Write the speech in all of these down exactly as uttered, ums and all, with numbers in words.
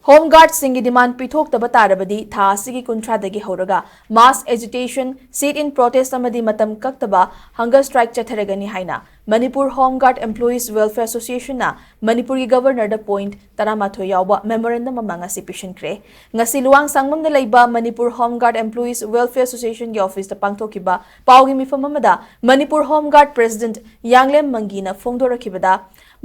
Home ꯒꯥꯔꯗꯁꯤꯡꯒꯤ ꯗꯤꯃꯥꯟ ꯄꯤꯊꯣꯛꯇꯕ ꯇꯥꯔꯕꯗꯤ ꯊꯥ ꯑꯁꯤꯒꯤ ꯀꯨꯟꯊ꯭ꯔꯥꯗꯒꯤ ꯍꯧꯔꯒ mass agitation, sit-in protest ꯑꯃꯗꯤ ꯃꯇꯝ ꯀꯛꯇꯕ hunger strike ꯆꯠꯊꯔꯒꯅꯤ ꯍꯥꯏꯅ Manipur home guard employees welfare ꯑꯦꯁꯣꯁꯤꯌꯦꯁꯟꯅ ꯃꯅꯤꯄꯨꯔꯒꯤ ꯒꯕꯔꯅꯔꯗ ꯄꯣꯏꯟꯠ ꯇꯔꯥꯃꯥꯊꯣꯏ ꯌꯥꯎꯕ ꯃꯦꯃꯣꯔꯦꯟꯗꯝ ꯑꯃ ꯉꯁꯤ ꯄꯤꯁꯤꯟꯈ꯭ꯔꯦ꯫ ꯉꯁꯤ ꯂꯨꯋꯥꯡꯁꯥꯡꯕꯝꯗ ꯂꯩꯕ Manipur home guard employees welfare ꯑꯦꯁꯣꯁꯤꯌꯦꯁꯟꯒꯤ ꯑꯣꯐꯤꯁꯇ ꯄꯥꯡꯊꯣꯛꯈꯤꯕ ꯄꯥꯎꯒꯤ ꯃꯤꯐꯝ ꯑꯃꯗ ꯃꯅꯤꯄꯨꯔ ꯍꯣꯝ ꯒꯥꯔꯗ ꯄ꯭ꯔꯦꯁꯤꯗꯦꯟꯠ ꯌꯥꯡꯂꯦꯝ ꯃꯪꯒꯤꯅ ꯐꯣꯡꯗꯣꯔꯛꯈꯤꯕꯗ,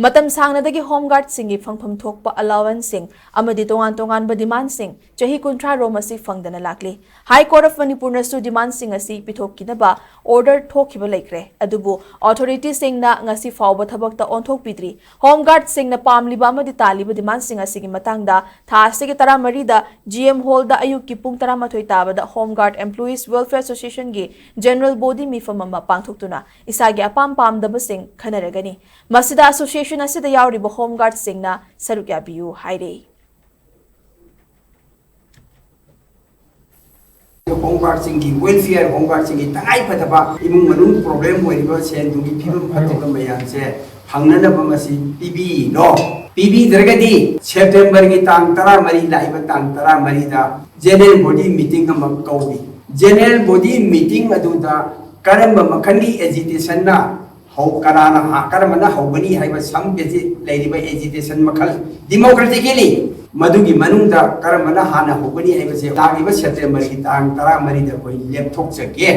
ꯃꯇꯝ ꯁꯥꯡꯅꯗꯒꯤ ꯍꯣꯝ ꯒꯥꯔꯗꯁꯤꯡꯒꯤ ꯐꯪꯐꯝ ꯊꯣꯛꯄ ꯑꯦꯂꯥꯋꯦꯟꯁꯁꯤꯡ ꯑꯃꯗꯤ ꯇꯣꯉꯥꯟ ꯇꯣꯉꯥꯟꯕ ꯗꯤꯃꯥꯟꯁꯤꯡ ꯆꯍꯤ ꯀꯨꯟꯊ꯭ꯔꯥ ꯔꯣꯝ ꯑꯁꯤ ꯐꯪꯗꯅ ꯂꯥꯛꯂꯤ꯫ ꯍꯥꯏ ꯀꯣꯔꯠ ꯑꯣꯐ ꯃꯅꯤꯄꯨꯔꯅꯁꯨ ꯗꯤꯃꯥꯟꯁꯤꯡ ꯑꯁꯤ ꯄꯤꯊꯣꯛꯈꯤꯅꯕ ꯑꯣꯔꯗꯔ ꯊꯣꯛꯈꯤꯕ ꯂꯩꯈ꯭ꯔꯦ꯫ ꯑꯗꯨꯕꯨ ꯑꯣꯊꯣꯔꯤꯇꯤꯁꯤꯡꯅ ꯉꯁꯤ ꯐꯥꯎꯕ ꯊꯕꯛꯇ ꯑꯣꯟꯊꯣꯛꯄꯤꯗ꯭ꯔꯤ꯫ ꯍꯣꯝ ꯒꯥꯔꯗꯁꯤꯡꯅ ꯄꯥꯝꯂꯤꯕ ꯑꯃꯗꯤ ꯇꯥꯜꯂꯤꯕ ꯗꯤꯃꯥꯟꯁꯤꯡ ꯑꯁꯤꯒꯤ ꯃꯇꯥꯡꯗ ꯊꯥ ꯑꯁꯤꯒꯤ ꯇꯔꯥꯃꯔꯤꯗ ꯖꯤ ꯑꯦꯝ ꯍꯣꯜꯗ ꯑꯌꯨꯛꯀꯤ ꯄꯨꯡ ꯇꯔꯥꯃꯥꯊꯣꯏ ꯇꯥꯕꯗ ꯍꯣꯝ ꯒꯥꯔꯗ ꯑꯦꯝꯄ꯭ꯂꯣꯌꯤꯁ ꯋꯦꯜꯐꯤꯌꯔ ꯑꯦꯁꯣꯁꯤꯌꯦꯁꯟꯒꯤ ꯖꯦꯅꯔꯦꯜ ꯕꯣꯗꯤ ꯃꯤꯐꯝ ꯑꯃ ꯄꯥꯡꯊꯣꯛꯇꯨꯅ ꯏꯁꯥꯒꯤ ꯑꯄꯥꯝ ꯄꯥꯝꯗꯕꯁꯤꯡ ꯈꯟꯅꯔꯒꯅꯤ꯫ ꯃꯁꯤꯗ ꯑꯦꯁꯣꯁꯤꯌꯦꯁꯟ ꯑꯁꯤꯗ ꯌꯥꯎꯔꯤꯕ ꯍꯣꯝ ꯒꯥꯔꯗꯁꯤꯡꯅ ꯁꯔꯨꯛ ꯌꯥꯕꯤꯌꯨ ꯍꯥꯏꯔꯤ꯫ ꯍꯣꯝ ꯒꯥꯔꯗꯁꯤꯡꯒꯤ ꯋꯦꯜꯐꯤꯌꯔ, ꯍꯣꯝ ꯒꯥꯔꯗꯁꯤꯡꯒꯤ ꯇꯉꯥꯏꯐꯗꯕ ꯏꯃꯨꯡ ꯃꯅꯨꯡ ꯄ꯭ꯔꯣꯕ꯭ꯂꯦꯝ ꯑꯣꯏꯔꯤꯕ ꯁꯦꯟ ꯊꯨꯝꯒꯤ ꯐꯤꯕꯝ ꯐꯠꯇꯕ ꯃꯌꯥꯝꯁꯦ ꯐꯪꯅꯅꯕ ꯃꯁꯤ ꯄꯤꯕꯤꯔꯣ꯫ ꯄꯤꯕꯤꯗ꯭ꯔꯒꯗꯤ ꯁꯦꯞꯇꯦꯝꯕꯔꯒꯤ ꯇꯥꯡ ꯇꯔꯥꯃꯔꯤ, ꯂꯥꯛꯏꯕ ꯇꯥꯡ ꯇꯔꯥꯃꯔꯤꯗ ꯖꯦꯅꯔꯦꯜ ꯕꯣꯗꯤ ꯃꯤꯇꯤꯡ ꯑꯃ ꯀꯧꯔꯤ꯫ ꯖꯦꯅꯔꯦꯜ ꯕꯣꯗꯤ ꯃꯤꯇꯤꯡ ꯑꯗꯨꯗ ꯀꯔꯝꯕ ꯃꯈꯜꯒꯤ ꯑꯦꯖꯤꯇꯦꯁꯟꯅ ꯍꯧ-, ꯀꯅꯥꯅ ꯍꯥ-, ꯀꯔꯝꯕꯅ ꯍꯧꯒꯅꯤ ꯍꯥꯏꯕ ꯁꯝ ꯂꯩꯔꯤꯕ ꯑꯦꯖꯤꯇꯦꯁꯟ ꯃꯈꯜ democratically ꯃꯗꯨꯒꯤ ꯃꯅꯨꯡꯗ ꯀꯔꯝꯕꯅ ꯍꯥꯟꯅ ꯍꯧꯒꯅꯤ ꯍꯥꯏꯕꯁꯦ ꯂꯥꯛꯂꯤꯕ ꯁꯦꯞꯇꯦꯝꯕꯔꯒꯤ ꯇꯥꯡ ꯇꯔꯥꯃꯔꯤꯗ ꯑꯩꯈꯣꯏ ꯂꯦꯞꯊꯣꯛꯆꯒꯦ꯫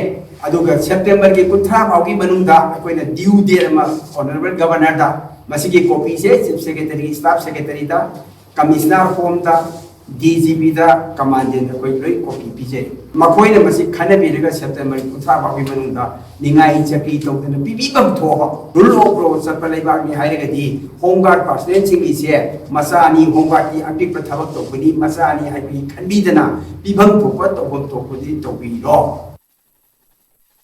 ꯑꯗꯨꯒ ꯁꯦꯞꯇꯦꯝꯕꯔꯒꯤ ꯀꯨꯟꯊ꯭ꯔꯥ ꯐꯥꯎꯒꯤ ꯃꯅꯨꯡꯗ ꯑꯩꯈꯣꯏꯅ due date ꯑꯃ ꯑꯣꯅꯔꯦꯕꯜ ꯒꯕꯔꯅꯔꯗ ꯃꯁꯤꯒꯤ ꯀꯣꯄꯤꯁꯦ chief secretary, staff ꯁꯦꯀ꯭ꯔꯦꯇꯔꯤꯗ, commissioner ꯍꯣꯝꯗ, D G ꯄꯤꯗ, ꯀꯃꯥꯟꯗꯦꯟꯗ ꯑꯩꯈꯣꯏ ꯂꯣꯏ ꯀꯣꯄꯤ ꯄꯤꯖꯩ꯫ ꯃꯈꯣꯏꯅ ꯃꯁꯤ ꯈꯟꯅꯕꯤꯔꯒ ꯁꯦꯞꯇꯦꯝꯕꯔ ꯀꯨꯟꯊ꯭ꯔꯥ ꯐꯥꯎꯒꯤ ꯃꯅꯨꯡꯗ ꯅꯤꯡꯉꯥꯏ ꯆꯥꯀ꯭ꯔꯤ ꯇꯧꯗꯅ ꯄꯤꯕꯤꯐꯝ ꯊꯣꯛꯄ, rule of law ꯆꯠꯄ ꯂꯩꯕꯥꯛꯅꯤ ꯍꯥꯏꯔꯒꯗꯤ ꯍꯣꯝ ꯒꯥꯔꯗ ꯄꯥꯔꯁꯅꯦꯜꯁꯤꯡꯒꯤꯁꯦ ꯃꯆꯥ ꯑꯅꯤ, ꯍꯣꯝ ꯒꯥꯔꯗꯀꯤ ꯑꯄꯤꯛꯄ ꯊꯕꯛ ꯇꯧꯕꯅꯤ, ꯃꯆꯥ ꯑꯅꯤ ꯍꯥꯏꯕꯒꯤ ꯈꯟꯕꯤꯗꯅ ꯄꯤꯐꯝ ꯊꯣꯛꯄ ꯇꯧꯐꯝ ꯊꯣꯛꯄꯗꯤ ꯇꯧꯕꯤꯔꯣ꯫